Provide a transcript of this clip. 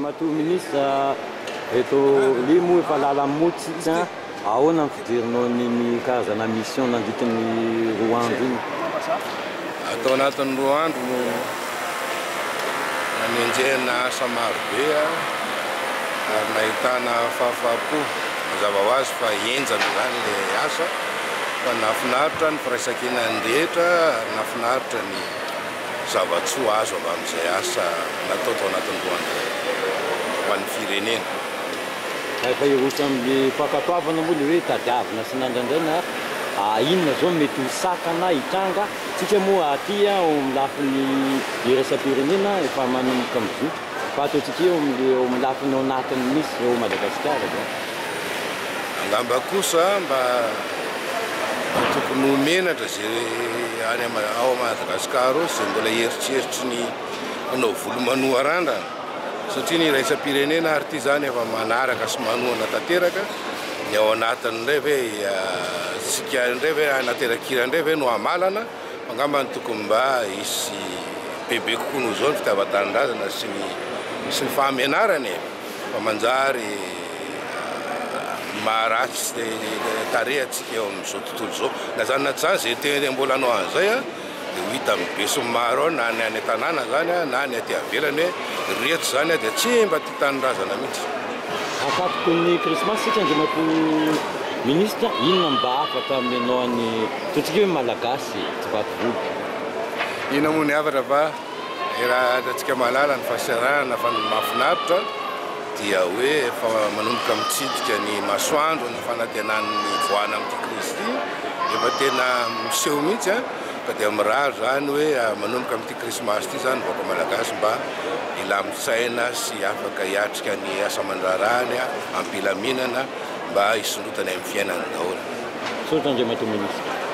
Andriamatoa Minisitra, eto Orly moa efa lala-motsitra, ahoana ny fijerinao an'iny karazana mission nandritry ny 2 andro iny? Atao anatin'ny 2 andro no nanenjehana asa marobe ary nahitana fahafahampo. Mazava ho azy fa henjana izany ilay asa fa nahafinaritra ny firaisankinan'ny rehetra ary nahafinaritra ny zava-tsoa azo avy amin'izay asa natao tao anatin'ny 2 andro izay ho an'ny firenena. Rehefa hiroso amin'ny fankatoavana moa ilay hoe tadiavina sy nandrandraina, inona izao no mety ho sakana hitranga? Tsika moa aty eo amin'ny lafiny iraisam-pirenena efa manomboka mizotra, fa ataontsika eo amin'ny eo amin'ny lafiny ao anatiny mihitsy eo Madagasikara izao. Angamba kosa mba tokony ho menatra izay any ao Madagasikara ao izay mbola eritreritry ny hanao volo manoa randrana, satria ny iraisam-pirenena ary ity izany efa manaraka sy manohana tanteraka ny ao anatiny indray ve tsika indray ve anaterakira indray ve no hamalana, fa angamba ny tokony mba hisy bebe kokoa noho izao ny fitiavan-tanindrazana sy ny sy ny fahamenarana e, fa manjary maharatsy tarehy antsika eo amin'izao tontolo izao, na izany na tsy izany izay tena mbola hanao an'izay a. Dia ho hita amin'ny besinimaro ao na ny any an-tanàna izany na ny aty ivelany hoe ireto izany dia tsy mba tia tanindrazana mihitsy. Ankatoky ny krismasy isika Andriamatoa Minisitra, inona no mba hafatra amenao an'ny ataontsika hoe Malagasy tsy vaky volo? Inona moa ny hafatra fa raha hitantsika mahalala ny fahasahiranana fa ny mahafinaritra dia hoe efa manomboka mitsidika ny masoandro ny fanantenan'ny voana amin'ity krizy ity, efa tena miseho mihitsy an, ka dia mirary izany hoe manomboka amin'ity krismasy ity izany ny vahoaka malagasy mba hilamin-tsaina sy afaka hiatrika ny asa aman-draharahany am-pilaminana mba hisondrotany amin'ny fiainany daholo. Misaotra Andriamatoa Minisitra.